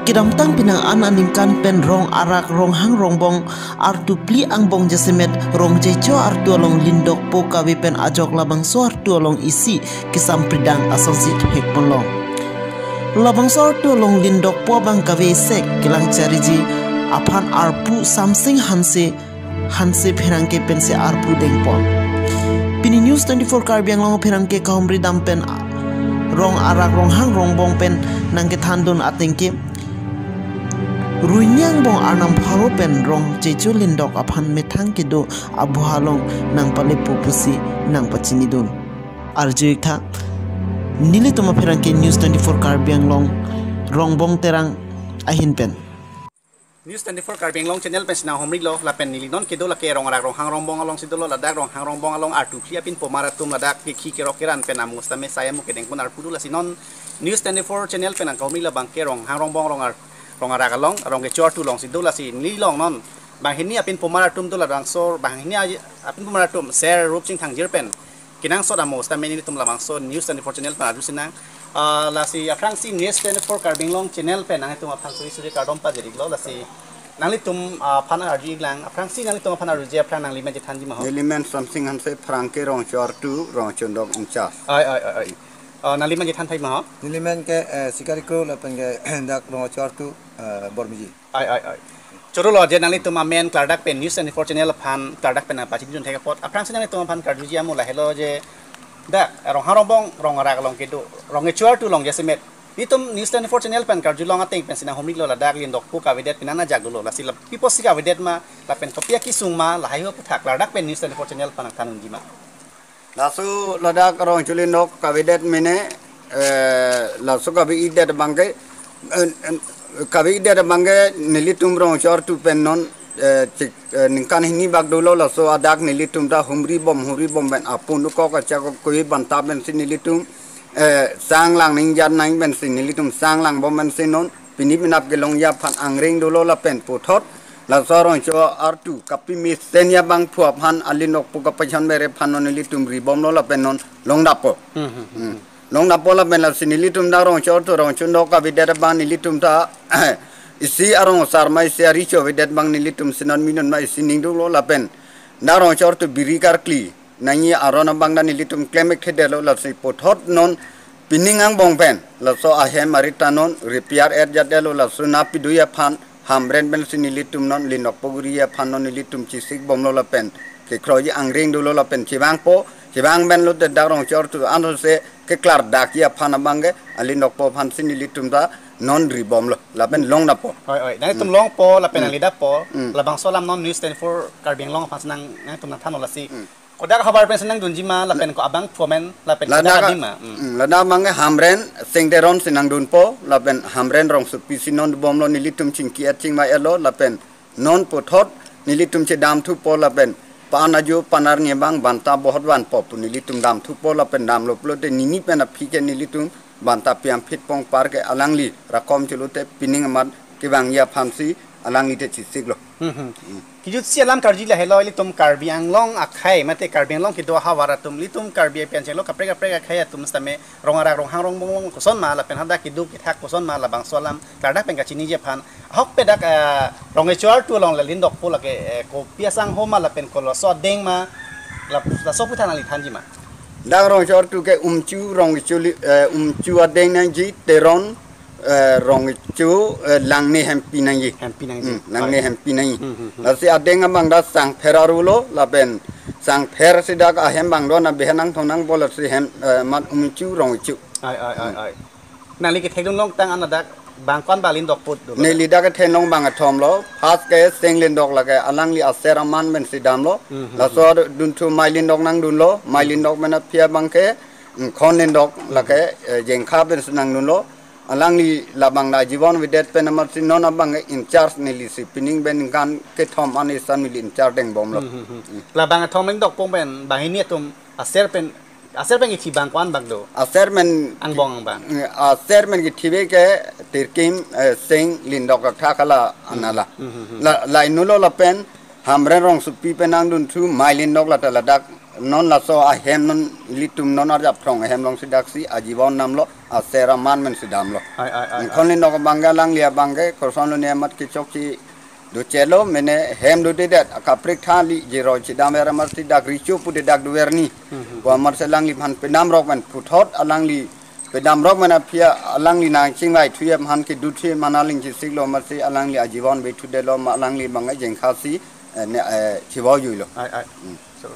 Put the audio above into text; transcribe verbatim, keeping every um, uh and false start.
Kedamtang penang an aningkan pen Rong Arak Ronghang Rongbong artu phli angbong jasemet Rongchecho artu along lindokpo kave pen ajok labangso artu along isi kesam pridang asonsi thekponlong. Labangso artu along lindokpo abang kave sek kelang chariji aphan arpu Samsing Hanse Hanse pherangke pensi arpu dengpon. Pini News twenty-four Karbi Anglong pherangke kahumri dam pen Rong Arak Ronghang Rongbong pen nangkethandun atengke Ruinyang bong arnam pharo pen Rongchecho lindok aphan methang kedo abuhalong nangpalepo pusi nangpachinidun. Arju-ik tha, nelitum apherangke News twenty-four Karbi Anglong, Rongbong Terang ahin pen. News twenty-four Karbi Anglong channel pen sinang humrilo lapen neli non kedo lake Rong Arak Ronghang Rongbong alongsi dolo, ladak Ronghang Rongbong along artu phli apin pomar atum ladak kekhi kerok keran pen amo sitame sai amo kedengpon arpu do, lasi non News twenty-four channel pen nangkahumri labangke Ronghang Rongbong Rong Ar-, Rong Arak along Rongchecho artu alongsi do, lasi neli along non banghini apin pomar atum do, labangso banghini a-, apin pomar atum ser rup chingthangjir pen kenangsot amo sitame nelitum labangso News twenty-four channel pen arju sinang. Ah, lasi aphrangsi News twenty-four Karbi Anglong channel pen nanglitum aphan suri suri kardom pajir-iklo, lasi nanglitum, ah, aphan arju-iklang, aphrangsi nanglitum aphan arjuje aphrang nangli men chethanji ma ho? Neli men Samsing Hanse, pherangke Rongchecho artu, Rongchecho lindok in charge. Oi, oi, oi, oi. Ah, nangli men chethan thai ma ho? Neli men ke, eh, Sikari Kro lapen ke dak Rongchecho artu, eh, Bormiji. Oi, oi, oi. Choro lo je nanglitum amen klardak pen News twenty-four channel aphan klardak pen nangpachinidun thek apot. Aphrangsi nanglitum aphan karjuji amo lahelo je dak Ronghang Rongbong Rong Arak along kedo Rongchecho artu along jasemet nelitum News twenty-four channel pen karjulong ateng pen sinang humrilo, ladak lindokpo kavedet penang ajak dolo, lasi la pi apotsi kavedet ma lapen kopi akesung ma lahai ho aputhak klardak pen News twenty-four channel pen nangthandunji ma? Laso ladak Rongchecho lindok kavedet mene, eh, laso kave-idet abangke, eh, eh, kave-idet abangke nelitum Rongchecho artu pen non, eh, chik, eh, ningkan hini bak dolo, laso adak nelitum ta humri bom, humri bom pen apun uko kachak koi banta pensi nelitum, eh, sang lang ning jan nang pensi nelitum sang lang bom pensi non pini penap kelongji aphan angreng dolo lapen puthot laso Rongchecho artu kapi mesenji abangphu aphan alindokpo kapachon bere aphan non nelitum ribomlo lapen non longdappo. Hmm, hmm, hmm, hmm. Longdappo lapen lasi nelitum dak Rongchecho artu Rongchecho lindok kavedet abang nelitum ta isi arong osar ma isi arecho avedet abang nelitum si non minun ma isi ning dolo lapen dak Rongchecho artu biri karkli nangji aron abang ta nelitum klem-ik thedetlo, lasi puthot non pining angbong pen laso ahem arit ta non repair-et jatdetlo, laso nangpidunji aphan Hamren pensi nelitum non lindokpo guri aphan non nelitum chesik bomlo lapen kekroiji angreng dolo lapen chevangpo, chevang pen lote dak Rongchecho artu anose keklardakji aphan abangke alindokpo aphansi nelitum ta non ribomlo lapen longdappo. Oi, oi. Nanglitum Hmm. longpo lapen Hmm. nanglidappo. Hmm. Labangso alam non News twenty-four Karbi Anglong aphan sinang, nangtum nangthanlo lasi. Hmm. Kodak havar pensi nangdunji ma lapen ko abangphu amen lapen Ladak kodak adim ma. Hmm. Hmm, ladak abangke Hamren Seng Teron si nangdunpo lapen Hamren Rongsopi si non bomlo, nelitum chingki-et chingvai-etlo lapen non puthot nelitum chedamthupo lapen pa-an ajo pa-an arni abang banta bohot vanpo pu nelitum damthupo lapen damlo pulote nini pen aphi ke nelitum banta pi-am phit pongpar ke alangli rakom cholote pining amat kevangji aphansi alangli te chesiklo. Hmm, hmm. Hmm. Kejutsi alam karju lahelo, ilitum Karbi Anglong akhei mate Karbi Anglong kedo ahavar atum, ilitum Karbi pen chenglo kaprek kaprek akhei atum sitame Rong Arak Ronghang Rongbong along koson ma lapen hadak keduk kethak koson ma labangso alam klardak pen kachiniji aphan. Ahokpet dak, eh, Rongchecho artu along le lindokpo lake, eh, kopi asangho ma lapen kolaso adeng ma la, laso aputhak nangli thanji ma? Dak Rongchecho artu ke Umchu Rongchecho li, eh, Umchu adeng nangji, Teron, eh, Rongchecho, eh, Langne hempi nangji. Hempi nangji. Hmm, Langne Oi. hempi nangji. Hmm, hmm, hmm. Lasi adeng abang dak Sangpher arulo lapen Sangpher si dak ahem abang do-an abang nangthong nangpo lasi hem, eh, amat Umchu Rongchecho. Oi, oi, oi, Hmm. oi. Nangli kethekdun longtang an ladak bang ko-an ba lindokpo do? Neli dak kethenlong bang kethomlo. First ke Seng lindok lake alangli aser aman pensi damlo. Mhm. Laso dunthu Mai lindok nangdunlo. Mai Mhm. lindok pen aphi abangke, mm, Khon lindok lake, eh, Jengkha pensi nangdunlo. Alangli labang dak Jibon avedet pen amatsi non abang in charge nelisi pining pen ningkan kethom an isan neli in charge dengbomlo. Mhm, mhm. Mm. Labang kethom lindokpo pen banghini atum aser pen, aser pen kithi bang ko-an bang do? Aser pen Angbong angbong. Aser pen kithi ave ke Tirkim, eh, Seng lindok athak hala anala. Hmm, hmm, hmm. La, la inutlo lapen Hamren Rongsopi pen nangdunthu Mai lindok lata ladak, Non laso ahem non ilitum non arjap throng ahem alongsi daksi ajibon damlo, aser aman pen si damlo. Ai, ai, ai, ai. Ankhon li nok abangke alangli abangke kosonlo ne amat kechokche dochelo, mene hem dodedet, akaprek tha li jiroi chidamver amat si dak recho pude dak dover ni. Pu amat si alangliphan pedamrok pen puthot alangli pedamrok pen aphi alangli nangchingvai thuye aphan kedut thuye aphan aling chisiklo amat si alangli ajibon be thudetlo ma alangli abangke jengkhasi, eh, ne, eh, chibau juilo. Ai, ai. Hmm. So,